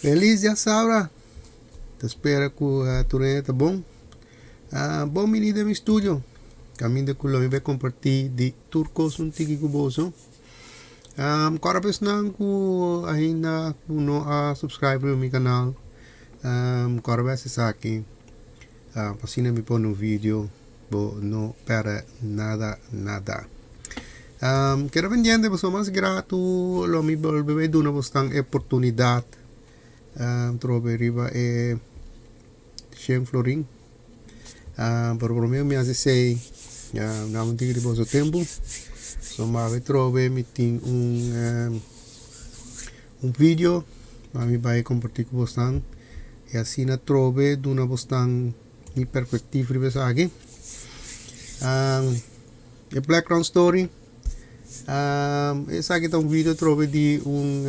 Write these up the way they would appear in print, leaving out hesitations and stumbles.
Feliz djasabra! Ta spera ku tur hende ta bon. Bon bini den mi studio. Kaminda ku lo mi bai kompartí di tur kos un tiki ku boso. Kòrda pa esnan ku ainda ku no a subscribe riba mi kanal, kòrda bai hasi esaki pa asina mi pone un video bo no pèrdè nada nada. Keda pendiente pasobra mas grato lo mi bolbe bai duna bosnan e oportunidat trobe riba e shen florin. Pero prome mi hasi esei dame un tiki di boso tempu. So mawe trobe mi tin un un video pa mi bai kompartí ku bosnan i asina trobe duna bosnan mi perspectiva riba esaki. E background story, esaki ta un video atrobe di un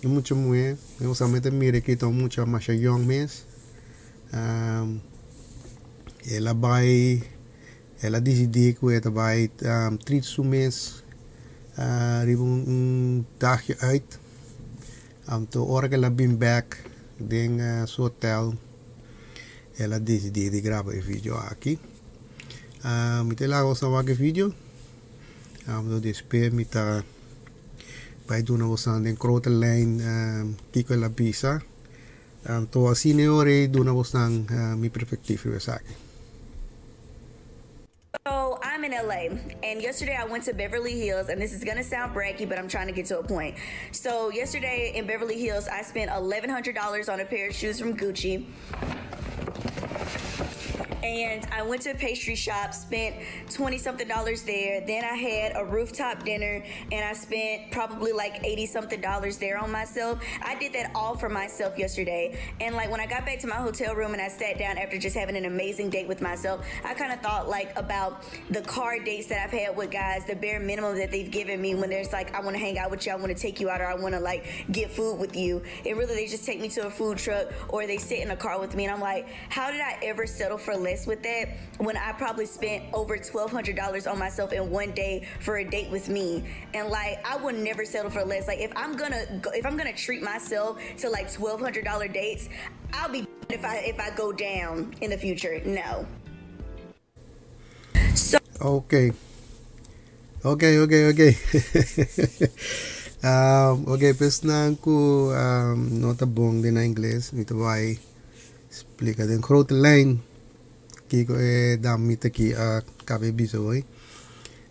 un mucha muhe, mi usualmente mira aki ta un mucha masha yong mes, el a bai, el a dicidi cu e ta bai treat su mes riba un dagje uit, anto ora cu el a bin bek den su hotel el a dicidi di graba e video aki. Mi ta laga boso wak e video. Anto despues mi ta bai duna boso den grote lijn kiko el a bisa. Anto asina e ora ei duna boso mi perspectiva riba esaki. So I'm in LA and yesterday I went to Beverly Hills and this is gonna sound braggy but I'm trying to get to a point. So yesterday in Beverly Hills I spent $1100 on a pair of shoes from Gucci. And I went to a pastry shop, spent 20 something dollars there. Then I had a rooftop dinner and I spent probably like 80 something dollars there on myself. I did that all for myself yesterday. And like when I got back to my hotel room and I sat down after just having an amazing date with myself, I kind of thought like about the car dates that I've had with guys, the bare minimum that they've given me when there's like, I want to hang out with you, I want to take you out, or I want to like get food with you. And really, they just take me to a food truck or they sit in a car with me. And I'm like, how did I ever settle for less with that when I probably spent over $1,200 on myself in one day for a date with me? And like, I will never settle for less. Like, if I'm gonna go, if I'm gonna treat myself to like $1,200 dates, I'll be if I if I go down in the future. No. So Ok. Ok, ok, ok. um, ok, pesnan ku um, no ta bon den ingles, mi ta bai splika den grote lijn kiko e damita ki a kabe bisa hoy.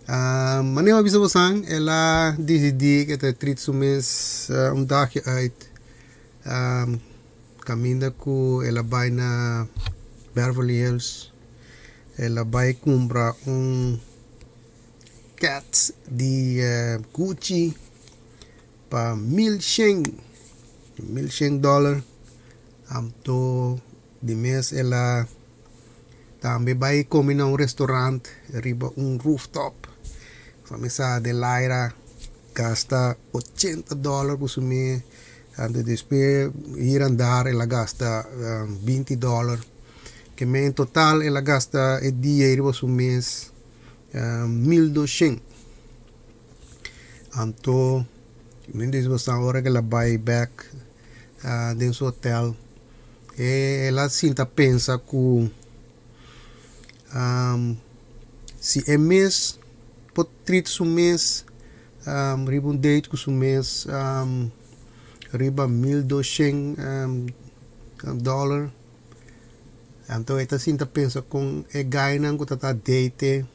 Um, manera bisa bosan, el a decidí ke ta treat su mes uh, un dagje uit. Um, kaminda ku el a bai na Beverly Hills. El a bai kumpra un cat di Gucci pa 1100, 1100 dollar. Anto di mes el a tambe bai come na un restaurant riba un rooftop. Sa mi sa Delaira gasta 80 dollar ku su mes. Anto despues hier en daar el a gasta 20 dollar. Ke men en total el a gasta e dia ei riba su mes 1200. Anto mi dici boso ora ke el a bai bek den su hotel el a sinta pensa ku si e mes por treat su mes riba un date ku su mes riba 1200 dollar. Anto e ta sinta pensa kon e gainan ku ta ta date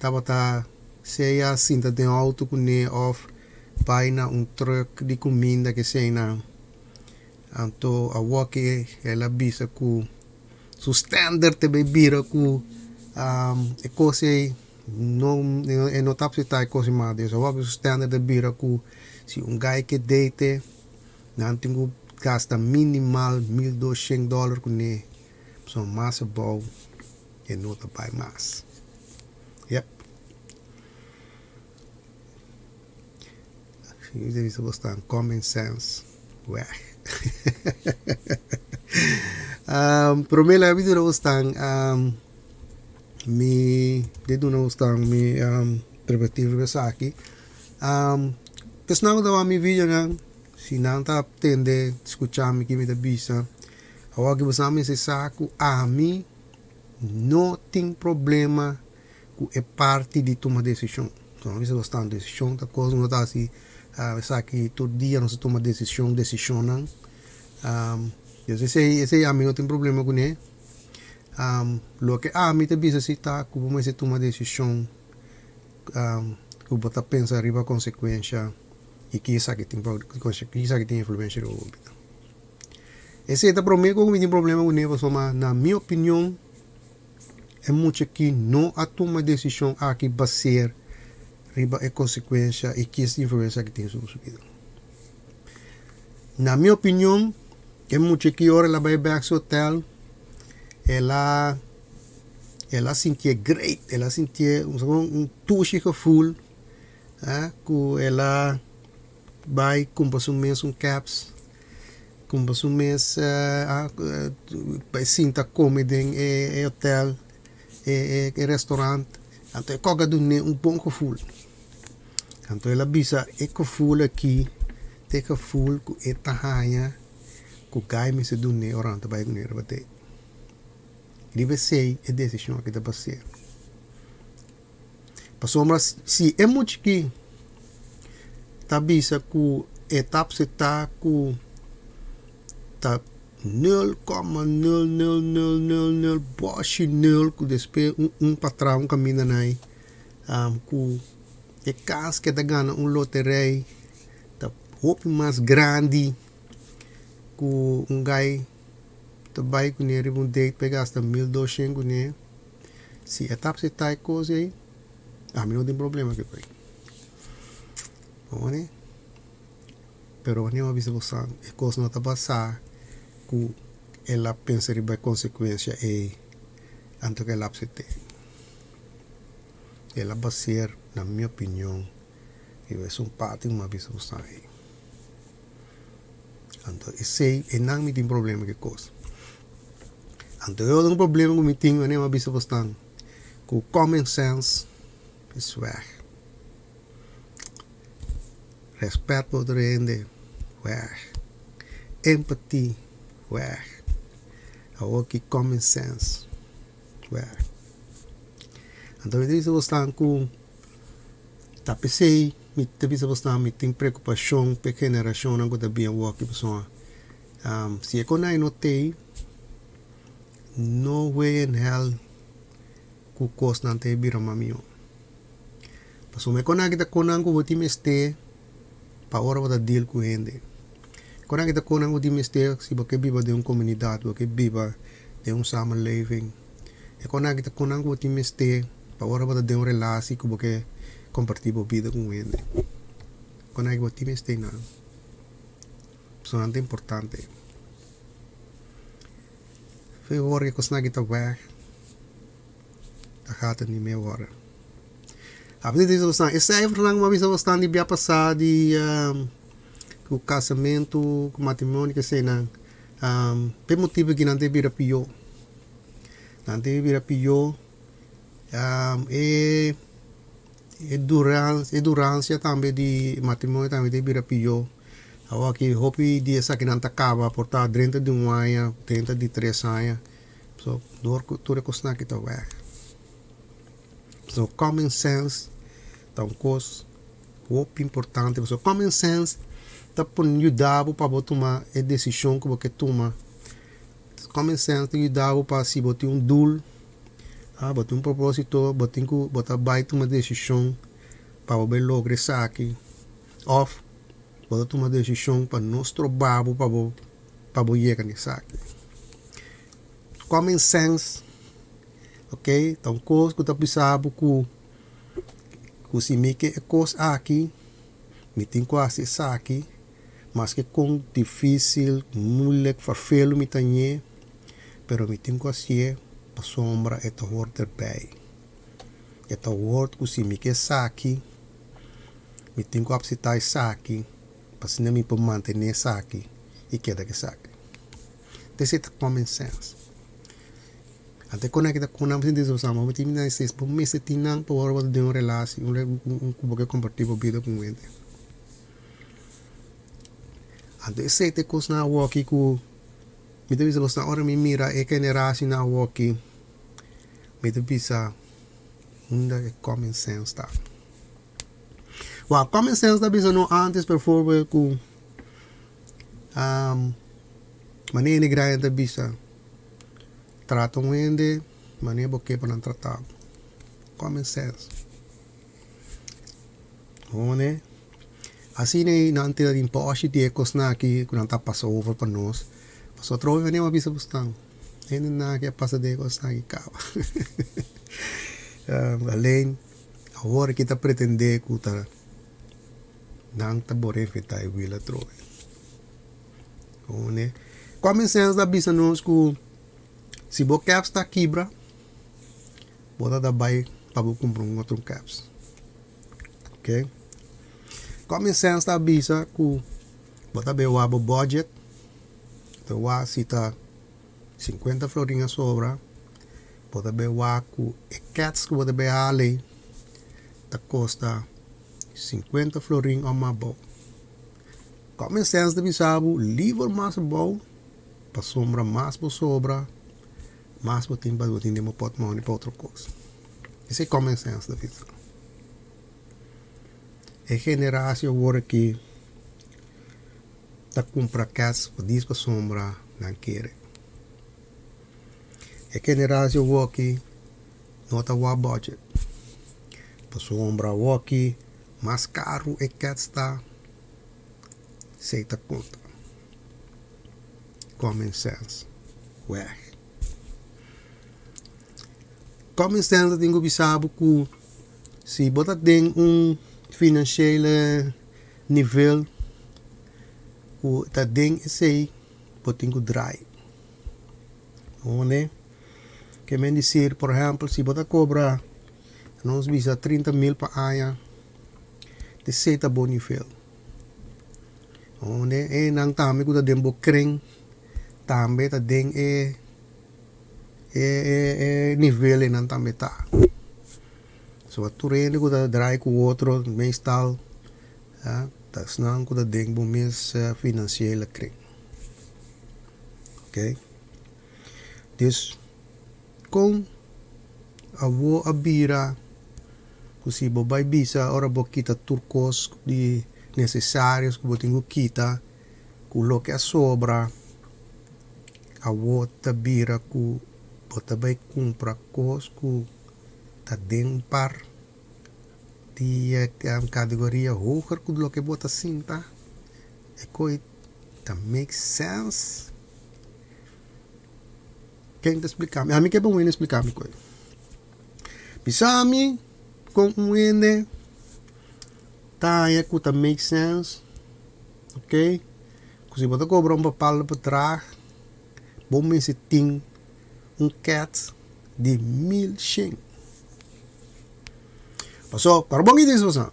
tabata sea sinta den outo kuné òf bai na un trùk di kuminda keseinan. Anto awoki el a bisa ku su standard ta bai bira ku e kos ei no e no ta apseptá e kos ei mas. Dus awoki su standard a bira ku si un gai ke date Nan tin ku gasta minimal 1200 dòler kuné, pasobra mas abou e no ta bai mas. Yep. Mi ta bisa bosnan common sense weg. um, promé laga mi duna bosnan um, mi di duna bosnan mi um, perspectiva riba esaki. Um, esnan ku ta wak mi videonan. Si nan ta tende, skucha mi ki mi ta bisa, awor ki boso a mester sa ku ami no tin problema ku e parti di tuma desishon. So mi bisa bo stan desishon ta kos no ta hasi esaki tur dia nos ta tuma desishon, desishonnan. Entonces esei esei ami no tin problema kuné. Loke ami ta bisa si ta ku bo mester tuma desishon ku bo ta pensa riba konsekuensha i ki esaki tin ki esaki tin influensha riba bo bida. Esei ta promé ku mi tin problema kuné pasobra na mi opinion e mucha ki no a tuma desishon aki baser riba e konsekuensha i ki influensha ki tin riba su bida. Na mi opinion e mucha ki ora el a bai bek su hotel el a el a sintié great, el a sintié un tushi gevoel ku el a bai kumpra su mes un caps, kumpra su mes bai sinta kome den e hotel, e restaurant, anto e kòk a dun'é un bon gevoel. Anto el a bisa e gevoel aki ta e gevoel ku e ta haña ku gai mester dun'é ora nan ta bai kuné riba date. Riba esei e desishon aki ta baser. Pasobra si e muchiki ta bisa ku e ta apseptá ku ta nul kòma nul nul nul nul nul bòshi nul ku despues un un patras un kaminda nai ku e kans ke ta gana un loterei ta hopi mas grandi ku un gai ta bai kuné riba un date pa e gasta 1200 kuné. Si e ta apseptá e kos ei, ami no tin problema ku esei. Bo Pero wanneer mi a bisa boso e kos no ta basá ku el a pensa riba e konsekuensia ei anto ku el a apsept'é. El a baseer, na mi opinion, riba esun parti ku mi a bisa boso ei. Anto esei, einan mi tin problema ku e kos. Anto e otro problema ku mi tin wanneer mi a bisa bosnan ku common sense is weg. Respet pa otro hende, weg. Empathy, weg. Awor ki common sense, weg. Anto mi ta bisa bosnan ku ta p'esei mi ta bisa bosnan mi tin preokupashon p'e generashonnan ku ta bin awor aki pasobra Si e konai no tei, no way in hell ku kosnan ta e bira mas mihó. Pasobra e konai ta konan ku bo tin mester pa ora bo ta deal ku hende. E konai ta konan ku bo tin mester si bo ke biba den un komunidat, bo ke biba den un samenleving. E konai ta konan ku bo tin mester pa ora bo ta den un relasi ku bo ke kompartí bo bida ku un hende. E konai ku bo tin mester nan. Personanan ta importante. Fe hoor e kosnan aki ta weg, ta gaat het niet meer worden. A bisa di bosnan, e cijfernan ku mi a bisa bosnan di bia pasá di ku kasamentu, ku matrimonio ku eseinan, p'e motibu aki nan ta bira pió. Nan ta bira pió, e e duransia tambe di matrimonio tambe ta bira pió. Awor aki hopi di esakinan ta kaba por ta drenta di un aña, drenta di tres aña. So, dor ku tur e kosnan aki ta wèg. So, common sense ta un kos hopi importante pasobra common sense ta por yuda bo pa bo tuma e desishon ku bo ke tuma. Common sense ta yuda bo pa si bo tin un doel, bo tin un proposito, bo tin ku bo ta bai tuma desishon pa bo bai logra esaki. Òf bo ta tuma desishon pa no stroba bo pa bo pa bo yega na esaki. Common sense, ok, ta un kos ku ta bisa bo ku ku si mi ke e kos aki, mi tin ku hasi esaki, maske kon difisil, moeilijk, vervelu mi ta ñe, pero mi tin ku hasié pasobra e ta hoort erbij. E ta hoort ku si mi ke esaki. Mi tin ku apsitá esaki pa asina mi por mantené esaki i keda ku esaki. Esei ta common sense. Anto e kona ki ta kona bo sinti bo bo tin nan esei bo mester tin nan pa ora bo ta den un relasi ku bo ke kompartí bo bida ku un hende. Anto esei ta e kosnan awoki ku mi ta bisa bosnan ora mi mira e generacinan awoki mi ta bisa unda e common sense ta. Wak, common sense ta bisa no antes bijvoorbeeld ku manera hende grandi ta bisa trata un hende manera bo ke pa nan trata bo. Common sense. Hone, asina ei nan ta tin pòshi di e kosnan aki ku nan ta pasa over pa nos. Pasobra atrobe manera bo a bisa bosnan, hendenan aki a pasa den e kosnan aki kaba. Alleen awor aki ta pretendé ku ta nan ta bor inventá e wiel atrobe. Hone, common sense ta bisa nos ku si bo kèps ta kibra, bo ta ta bai pa bo kumpra un otro kèps. Ok. Common sense ta bisa ku bo ta bay wak bo budget, ta wak si ta 50 florin a sobra, bo ta bay wak ku e kèts ku bo ta bay hala ei ta kosta 50 florin òf mas abou. Common sense ta bisa bo liever mas abou pasobra mas bo sobra mas bo tin pa bo tin den bo portmoni pa otro kos. Esei common sense ta bisa. E generatie awor aki ta kumpra kas pa dis pasobra nan kere. E generatie awor aki no ta wak budget pasobra awor aki mas karu e kas ta esei ta konta. Common sense weg. Common sense ta tin ku bisa bo ku si bo ta den un financiële nivel ku ta den esei bo tin ku draai. Hoor ke men disir por ehempel si bo ta kobra nos bisa 30 mil pa aña esei ta bo nivel. Hoor e nan tambe ku ta den bo kren tambe ta den e e e e nivel einan tambe ta. So tur hende ku ta draai ku otro meestal ta esnan ku ta den bo mes financiële kring. Ok. Dus kon abo a bira ku si bo bai bisa ora bo kita tur kos di nesesarios ku bo tin ku kita ku loke a sobra Awor ta bira ku bo ta bai kumpra kos ku ta den un par di kategoria hoger ku loke bo ta sinta. E koi ta make sense? Ken ta splika mi? Ami ke pa un hende splika mi koi. Bisa mi kon un hende ta haña ku ta make sense, ok? Ku si bo ta kobra un bepaalde bedrag, bo mester tin un kèts di 1100. Paso, kòrda bon ki dici boso.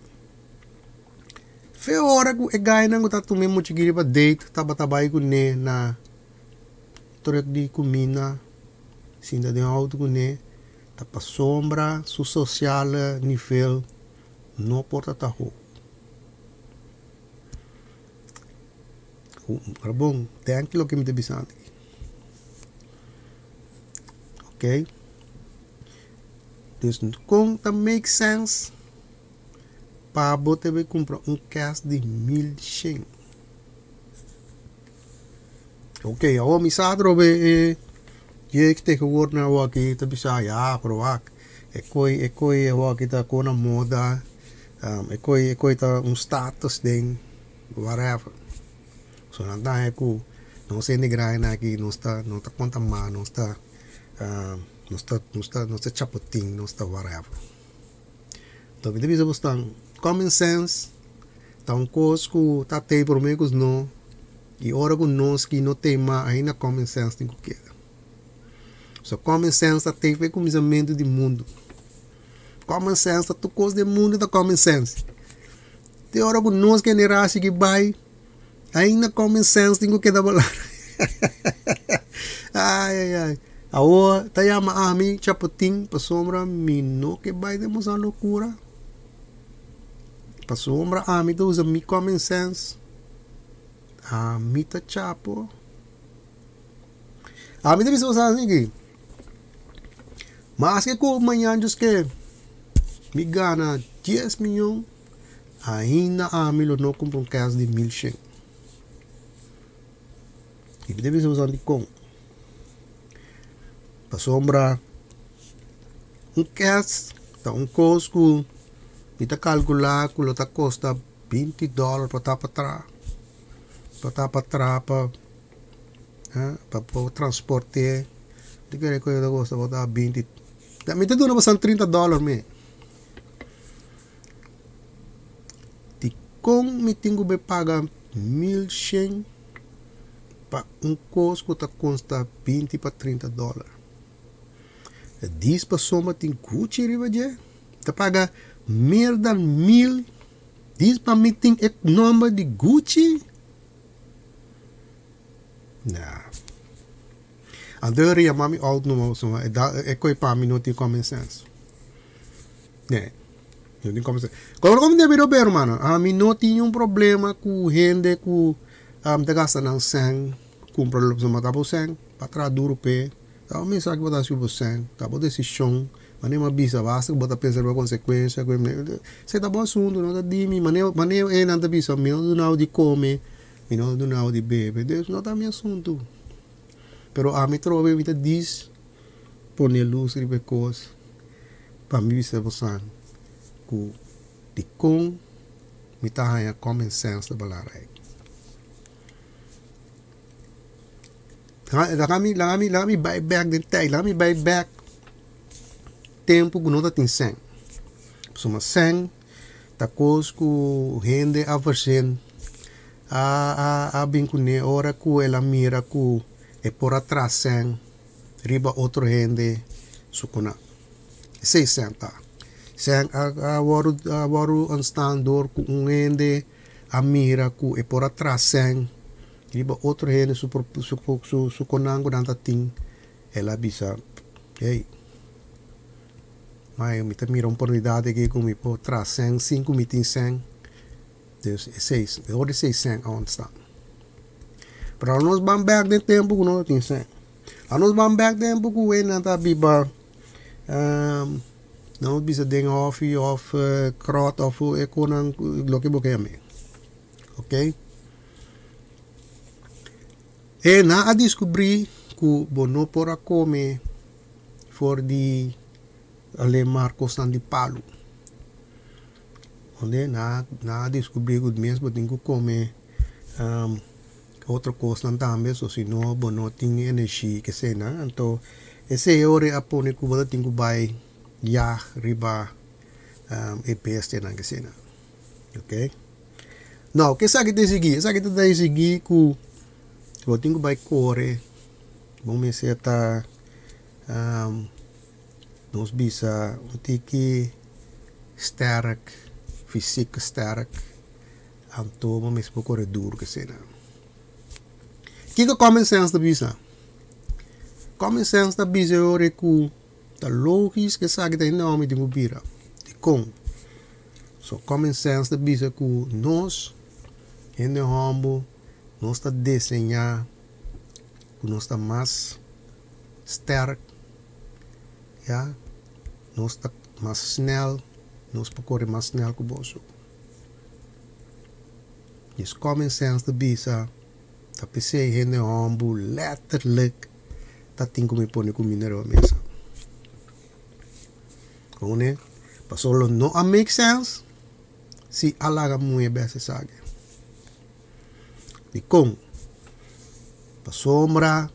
Fe ora ku e gainan ku ta tuma e mucha giri pa date tabata bai kuné na truck di kuminda, sinta den auto kuné, ta pasobra su sosiale nivel no por ta ta hoog. Pero bon, denk loke mi ta bisando aki. Ok. Dus kon ta make sense pa bo ta bay kumpra un kas di 1100? Ok, awor mi sa atrobe e jeugd tegenwoordig na awor aki ta bisa ya, pero wak, e koi e koi awor aki ta kon na moda, e koi e koi ta un status ding. Whatever. So nan ta haña ku nos hende grandi aki nos ta no ta konta mas nos ta nos ta nos ta nos ta chapotin nos ta whatever. Enton mi ta bisa bosnan common sense ta un kos ku ta tei prome ku no i ora ku nos ki no tei mas ainda common sense tin ku keda. So common sense ta tei pa e kuminsamentu di mundu. Common sense ta tur kos den mundu ta common sense. Te ora ku nos generasi ki bai, ainda common sense tin ku keda bola. Ai ai ai. Awor ta yama ami chapotin pasobra mi no ke bai den boso lokura. Pasobra ami ta usa mi common sense. Ami ta chapo. Ami ta bisa boso asina Maske ku mañan djis ke mi gana dies miyon, ainda ami lo no kumpra un kas di 1100. I mi ta bisa boso dikon. Pasobra un kas ta un kos ku mi ta kalkulá ku lo ta kosta 20 dòler pa ta pa traha, pa ta pa traha pa pa por transport'é. Mi ta kere ku e ta kosta bo ta 20, mi ta duna boso 30 dòler me. Dikon mi tin ku bai paga 1100 pa un kos ku ta kosta 20 pa 30 dòler? E dis pasobra tin Gucci riba dje, ta paga meer dan mil dis pa mi tin e nomber di Gucci? Nah. Anto e yama mi oud numa pasobra e da e koi pa mi no tin common sense. Nee, no tin common sense. Komo komo debe do be hermano, ami no tin un problema ku hende ku ta gasta nan sèn kumpra lo pasobra ta bo sèn pa traha duru p'e. Ta bo mester aki bo ta hasi bo sèn, ta bo desishon. Manera mi a bisa basta ku bo ta pensa riba konsekuensia ku esei ta bo asuntu no ta di mi. Manera manera e nan ta bisa mi no ta duna bo di kome, mi no ta duna bo di bebe, dus no ta mi asuntu. Pero ami trobe mi ta dis pone lus riba e kos pa mi bisa bo san ku dikon mi ta haña common sense ta belangrijk. Laga mi laga mi laga mi bai bek den tijd, laga mi bai bek tempu ku no ta tin sèn. Pasobra sèn ta kos ku hende a versén, a a a bin kuné ora ku el a mira ku e por a traha sèn riba otro hende su kuná. Esei sèn ta. Sèn a a wòrdu a wòrdu ontstaan dor ku un hende a mira ku e por a traha sèn riba otro hende su su su su konan ku nan ta tin, el a bisa, Hey, mai mi ta mira un oportunidat aki ku mi por traha sèn sin ku mi tin sèn. Dus esei, e ora esei sèn a ontstaan. Pero ora nos ban bèk den tempu ku no ta tin sèn. Ora nos ban bèk tempu ku nan ta biba nos bisa den hòfi òf kròt òf e konan loke bo ke yam'é. Ok. E nan a diskubrí ku bo no por a kome for di alén mar kosnan di palu. Onde nan a diskubrí ku mes bo tin ku kome otro kosnan tambe, so si no bo no tin energia kesei nan. Anto esei ora a pone ku bo ta tin ku bai yag riba e bestianan kesei nan. Ok. Nou, ke esaki ta esigí? Esaki ta esigí ku bo tin ku bai kore, bo mester ta nos bisa un tiki sterk, fisiek sterk, anto bo mester por kore duru ke esei nan. Kiko common sense ta bisa? Common sense ta bisa e ora ku ta logis ku esaki ta hende hòmber tin ku bira. Dikon? So common sense ta bisa ku nos hende hòmber nos ta deseñá ku nos ta mas sterk, ya, nos ta mas snel, nos por kore mas snel ku boso. Djis common sense ta bisa ta p'esei hende hòmber letterlijk ta tin ku mi pone kuminda riba mesa. Kone? Pasobra lo no a make sense si a laga muhé bes esaki. Dikon? Pasobra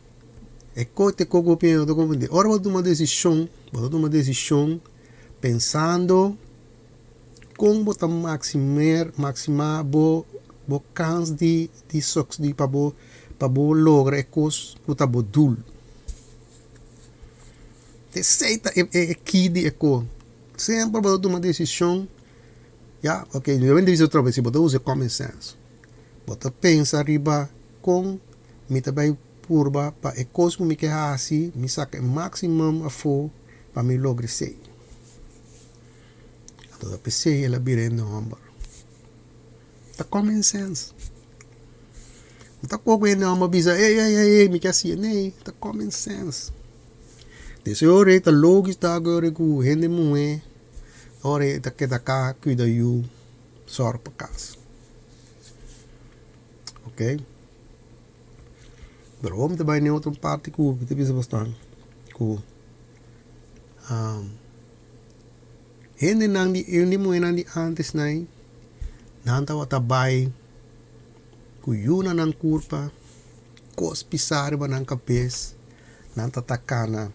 e kos te koko piensa ta konfundi. Ora bo tuma desishon, bo ta tuma desishon pensando kon bo ta maximer maxima bo bo kans di di suc di pa bo pa bo logra e kos ku ta bo doel. Esei ta e e key di e kos. Semper bo ta tuma desishon, ya, ok, mi ta bisa otro bes, si bo ta usa e common sense, bo ta pensa riba kon mi ta bai purba pa e kos ku mi ke hasi, mi saka e maximum afó pa mi logra esei. Anto ta p'esei el a bira hende hòmber. Ta common sense. No ta koko hende hòmber bisa, ey, ey, ey, ey, mi ke hasié. Nee, ta common sense. Des e ora ei ta logis ta ku e ora ku hende muhé ora ei ta keda ka kuida yu sòru pa kas. Ok. Pero awor mi ta bai na e otro parti ku mi ta bisa bastante ku hendenan di hende muhénan di ántes nan nan tabata bai ku yu na nan kurpa, kos pisá riba nan kabes, nan ta ta kana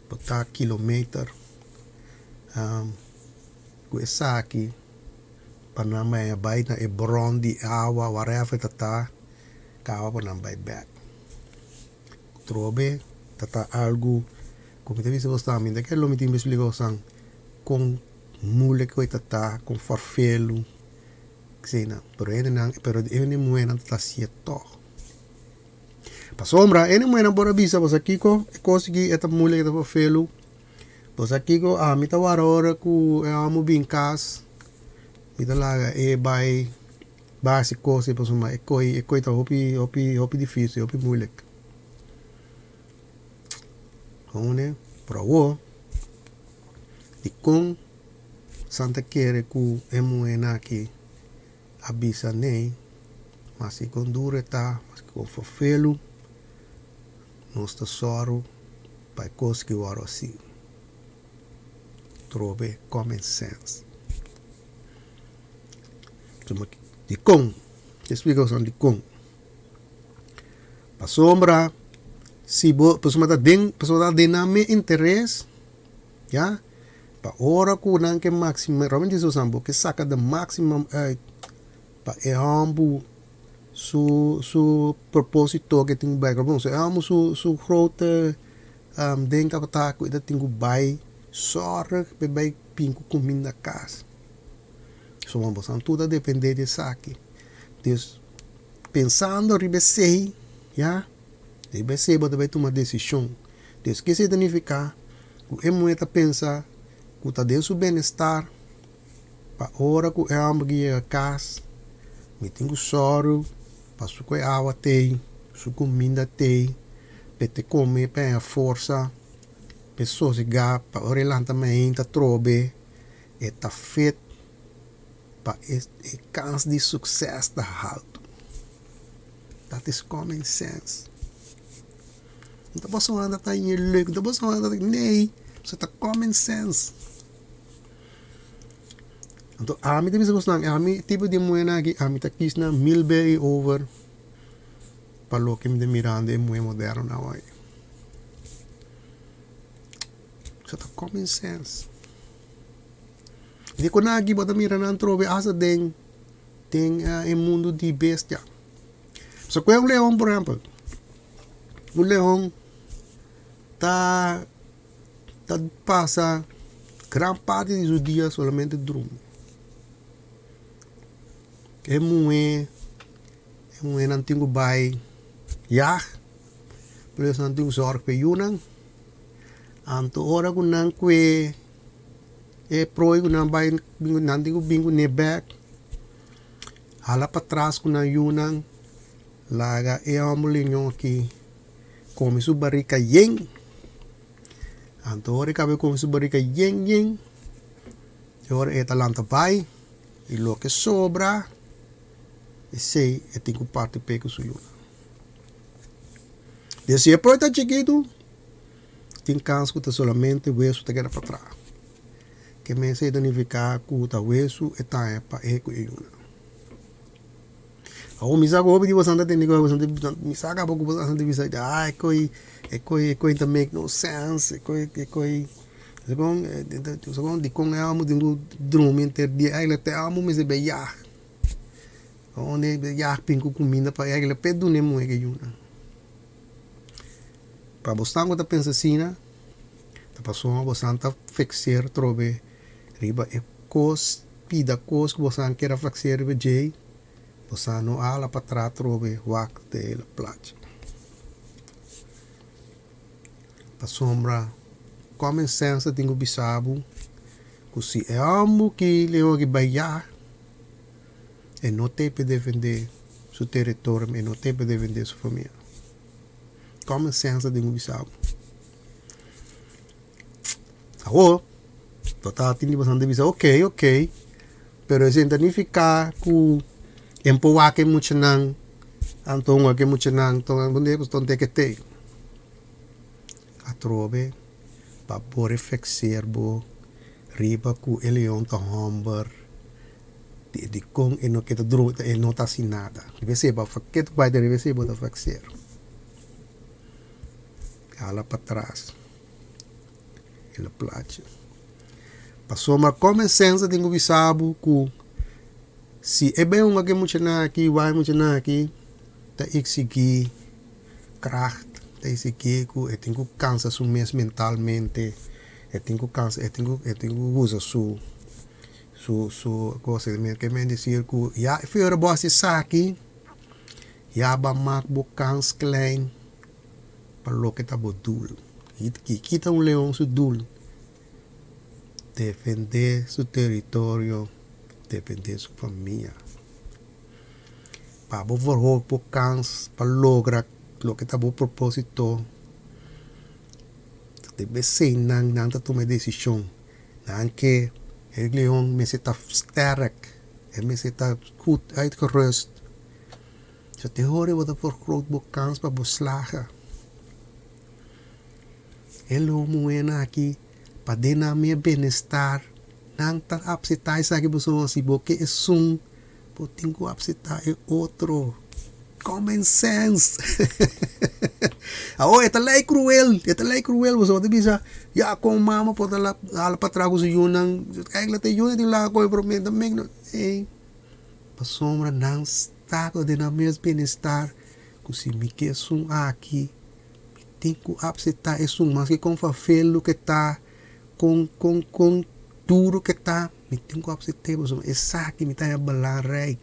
por ta kilometer ku esaki pa nan bai bai na e bron di awa whatever ta ta kaba pa nan bai bek. Trobe ta ta algu ku mi ta bisa boso tambe, mi ta kere lo mi tin pa splika boso kon moeilijk ku e ta ta, kon farfelu. Asina, pero hendenan, pero hende muhénan ta hasié tòg. Pasobra hende muhénan por a bisa, bo sa kiko, e kos aki e ta moeilijk, e ta fofelu. Bo sa kiko, ami ta wara ora ku e hòmber bin kas, mi ta laga e bai bai hasi kos ei pasobra e koi e koi ta hopi hopi hopi difísil, hopi moeilijk. Hone, pero awor, dikon San ta kere ku e muhénan aki a bisa nei, ma si kon duru e ta, maske kon fofelu, nos ta sòru pa e kos ki wòrdu hasi. Trobe common sense. Dikon? Te splika boso dikon. Pasobra si bo, pasobra ta den, pasobra ta den nan mes interes. Ya, pa ora ku nan ke maxima, Robin di Susan, bo ke saka de maximum uit pa e hòmber su su proposito ke tin ku bai. Bon, su e hòmber su su grote den tabata ku e ta tin ku bai sòrg pa e bai bin ku kuminda kas. So boso tur ta depende di esaki. Dus pensando riba esei, ya, riba esei bo ta bai tuma desishon. Dus kese ta nifiká ku e muhé ta pensa ku ta den su benestar pa ora ku e hòmber ki yega kas mi tin ku sòru pa su ku e awa tei, su kuminda tei, p'e te kome p'e haña forsa, p'e sosegá pa ora e lanta mainta atrobe e ta fit pa e kans di sukses ta haltu. Dat is common sense. No ta pasobra nan ta haña leuk, no ta pasobra nan ta, nee, pasobra ta common sense. Anto ami ta bisa bosnan, ami tipo di muhénan aki, ami ta kis nan mil be i over pa loke mi ta mirando e muhé moderno awor. Pasobra ta common sense. Di ku nan aki bo ta mira nan trobe asta den den e mundu di bestia. Pasobra ku e un leon por ehèmpel. Un leon ta ta pasa gran parti di su dia solamente drumi. E muhé, e muhénan tin ku bai yag, plus nan tin ku sòrg pa e yunan. Anto ora ku nan kue e prooi ku nan bai nan tin ku bin kuné bèk, hala patras ku nan yunan. Laga e hòmber liñon aki kome su barika yen. Anto ora e kaba di kome su barika yen yen, e ora e ta lanta bai i loke sobra esei e tin ku parti p'e ku su yunan. Den si e prooi ta chikitu, tin kans ku ta solamente wesu ta keda patras. Ke mester ta nifiká ku ta wesu e taña pa e ku e yunan. Awor mi sa ku hopi di boso ta tende ku boso ta mi sa kaba ku boso ta bisa ah e koi e koi e koi ta make no sense e koi e koi segun segun dikon e amo tin ku drumi henter dia eigentlik te amo mester bai yag unda e yag bin ku kuminda pa eigentlik p'e duna e muhé ke yuna pa boso ku ta pensa asina ta pasobra boso ta fekser atrobe riba e kos pida kos ku boso a kere flakseer riba djei, boso a no hala patras atrobe wak de hele plachi. Pasobra common sense ta tin ku bisa bo ku si e hòmber ki leon aki bai yag e no te pe defendé. su territorio, ma e no tin pa defendé su famia. Common sense ta den ku bisa bo. Awor, bo ta tin di bastante bisa, ok, ok, pero esei no ta nifiká ku e por wak e muchanan, anto wak e muchanan, anto teke tei. Atrobe pa bo reflekseer bo riba ku e leon ta hòmber di dikon e no ke ta drumi e no ta hasi nada. Riba esei bo a ketu bai riba esei bo ta flekseer. Hala patras el a plachi. Pasobra common sense tin ku bisa bo ku si e bai hunga ku e muchanan aki wak e muchanan aki ta eksigí kracht, ta eksigí ku e tin ku kansa su mes mentalmente, e tin ku kansa e tin ku e tin ku usa su su su cosa ke men desir ku ya e fera bo hasi esaki ya bo a mak bo kans klein pa loke ta bo doel. I kita un leon su doel? Defendé su teritorio, defendé su famia. Pa bo verhoog bo kans pa logra loke ta bo propósito, debe esei nan nan ta tuma e desishon. Nan ke e leon mester ta sterk, e mester ta goed uitgerust. So te hora bo ta vergroot bo kans pa bo slaga. E lo muhénan aki pa den nan mes benestar nan ta apseptá esaki pasobra si bo ke esun bo tin ku apseptá e otro. Common sense. Awor e ta lei kruel, e ta lei kruel pasobra bo ta bisa ya kon mama por ta hala patras ku su yunan, eigenlijk ta e yunan tin laga koe promé ta make no ey. Pasobra nan sta ku den nan mes bienestar ku si mi ke esun aki mi tin ku apseptá esun maske kon fafel ke ta kon kon kon duru ke ta mi tin ku apsept'é pasobra esaki mi ta haña belangrijk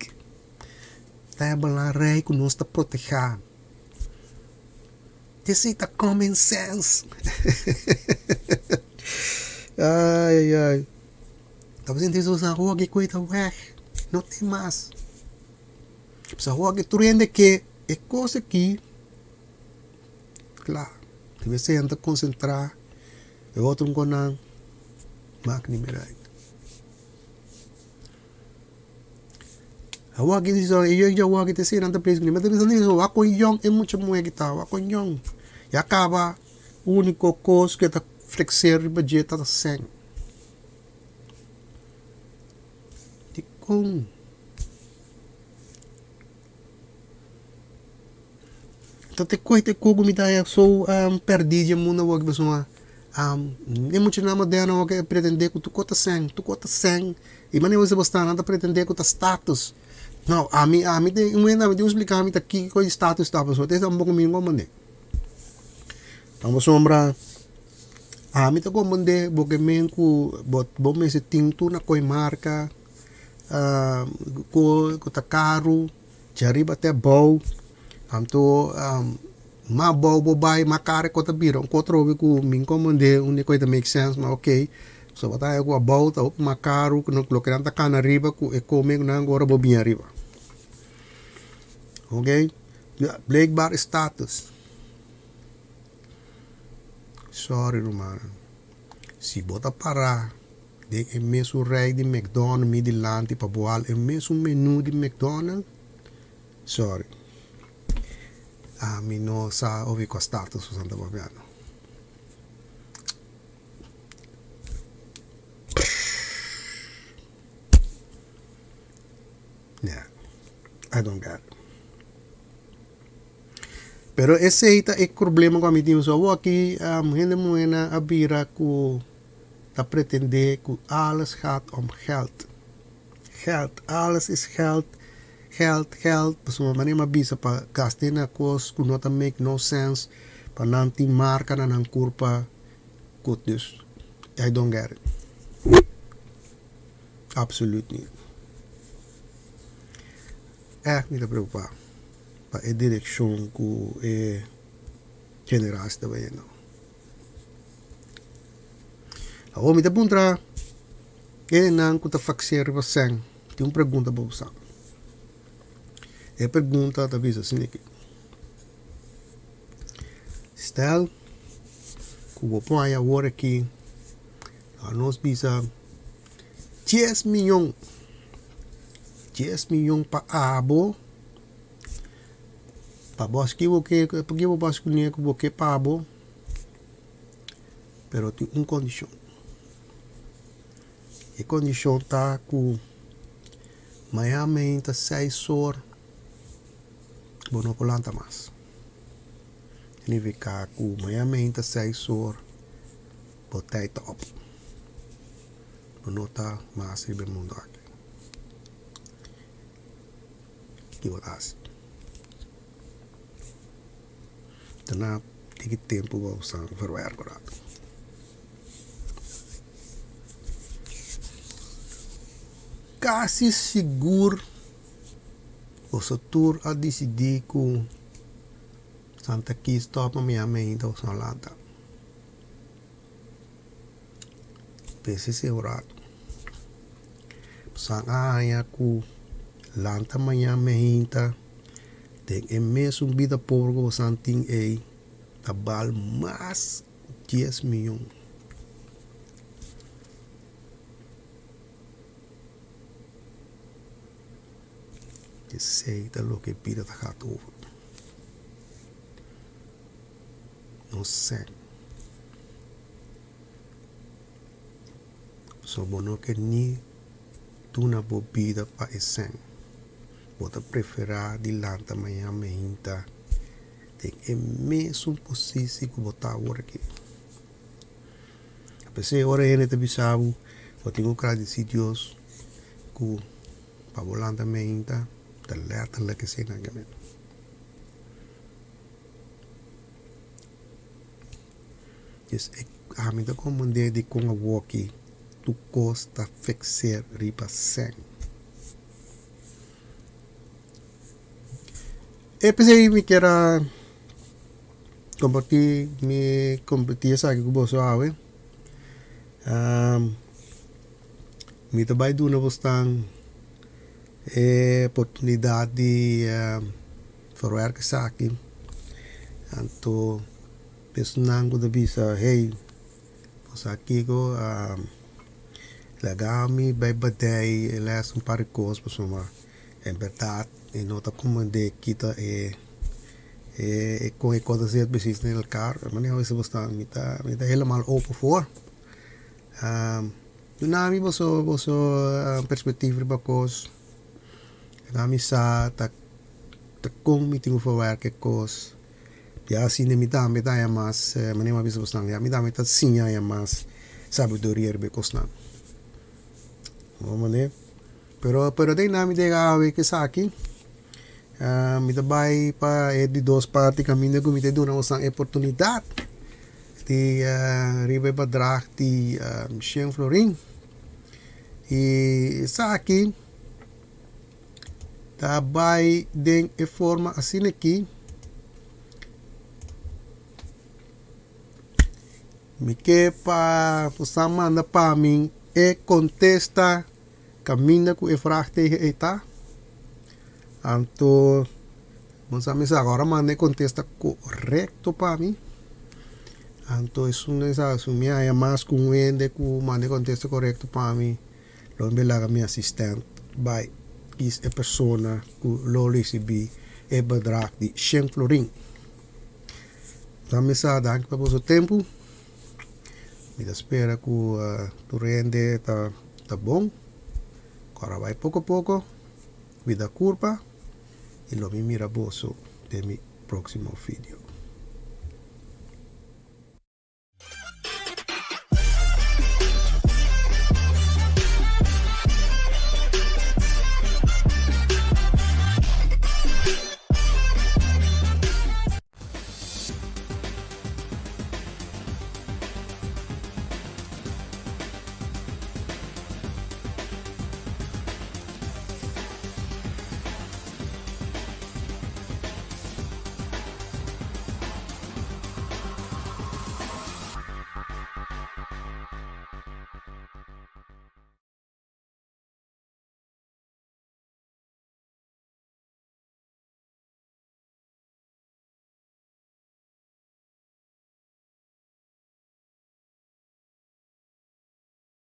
mi ta haña belangrijk ku nos ta protehá esei ta common sense ay ay ay. Ta por sinti su hoki ku e ta wèg, no tin mas. Sa hoki tur hende ke e kos aki, kla, debe ser nan ta konsentrá, e otro nan mak ni mira uit. Awor aki e yòn dje awor aki ta esei nan ta ples kuné, mi ta bisa ni wak kon yòn e mucha muhé ki ta, wak kon yòn. Ya kaba úniko kos ku e ta flekser riba dje ta sèn. Dikon? Ta te koe te koe ku mi ta haña so pèrdí dje mundu awor pasobra e muchanan moderno awor ke pretendé ku tur kos ta sèn, tur kos ta sèn i manera ku bo sta nan ta pretendé ku ta status. No, ami ami tin un hende ami tin ku splika mi ta kiko e status ta pasobra te tampoco mi no comprende. Pasobra Ami ta comprende bo ke men ku bo bo mester tin tur na koi marka ku ku ta karu djariba te abou anto mas abou bo bai mas karu e kos ta bira un kos trobe ku mi comprende unda e kos ta make sense ma ok so bo ta haña ku abou ta hopi mas karu ku loke nan ta kana ariba ku e kome ku nan ora bo bin ariba ok blijkbaar status. Sorry rumannan, si bo ta para den e mesun rij di McDonald mi dilanti pa bo hal e mesun menu di McDonald, sorry, ami no sa ofi kua status ku Santa Papiano. Yeah, I don't get it. Pero esei ta e problema ku ami tin. So awor aki hende muhénan a bira ku ta pretendé ku alles gaat om geld. Geld, alles is geld, geld, geld. Pasobra manera mi a bisa pa gast'é na kos ku no ta make no sense pa nan tin marka na nan kurpa ku dus I don't get it. Absoluut niet. Ègt mi ta preokupá pa e direkshon ku e generasi ta bayendo. Awor mi ta puntra hendenan ku ta faksia riba sèn, tin un pregunta pa bo sa. E pregunta ta bisa asina aki, Stel ku bo por haña awor aki, nos bisa dies miyon, dies miyon pa abo, pa bo hasi ki bo ke, pa ki bo hasi kuné ku bo ke pa bo, pero tin un kondishon. E kondishon ta ku mañana meinta seis or bo no por lanta mas. Significa ku mañana meinta seis or bo tijd ta op. Bo no ta mas riba e mundu aki. Ki bo ta hasi? Ta na tiki tempu bo a usa verwerk ora. Kasi sigur boso tur a disidí ku Santa Kis tòp pa mi ame ainda boso no lanta. Pensa esei un ratu. Boso a haña ku lanta mañan meinta den e mesun bida pober ku boso tin ei ta bal mas dies miyon. Esei ta loke bida ta gaat over. No sèn. So bo no ke ni duna bo bida pa e sèn. Bo ta preferá di lanta mañan meinta den e mesun posisi ku bo ta awor aki. P'esei ora hende ta bisa bo, bo tin ku gradisí Dios ku pa bo lanta meinta ta lèterlik esei nan ke men. Pues ami ta komprendé dikon awoki tur kos ta fekser riba sèn. E p'esei mi kier a kompartí mi kompartí esaki ku boso awe. Mi ta bai duna bosnan e oportunidat di verwerk esaki. Anto esnan ku ta bisa hey bo sa kiko laga mi bai badei e les un par di kos pasobra en bèrdat e no ta komprendé kita e kon e kos ta ser presis den elkar. Manera bo ta mi ta mi ta helemaal open voor. Duna mi boso boso perspectief riba kos. Laga mi sa ta ta kon mi tin ku verwerk e kos. Ya asina mi tambe ta haña mas manera mi a bisa bosnan ya mi tambe ta siña haña mas sabiduria riba e kosnan. Bo mane? Pero pero den nan mi ta yega awe ku esaki mi ta bai pa e di dos parti kaminda ku mi ta duna bosnan e oportunidat di riba e bedrag di shen florin i esaki ta bai den e forma asina aki mi ke pa boso manda pa mi e kontesta. Kaminda ku e vraagteken ei ta, anto bo sa mester ora manda e kontesta korekto pa mi, anto esun den sa su mi haña mas ku un hende ku manda e kontesta korekto pa mi, lo mi laga mi asistent bai kis e persona ku lo risibí e bedrag di shen florin. Sa mi sa danki pa boso tempu. Mi ta spera ku tur hende ta ta bon. Kora bai poko poko, kuida kurpa i lo mi mira boso den mi próksimo video.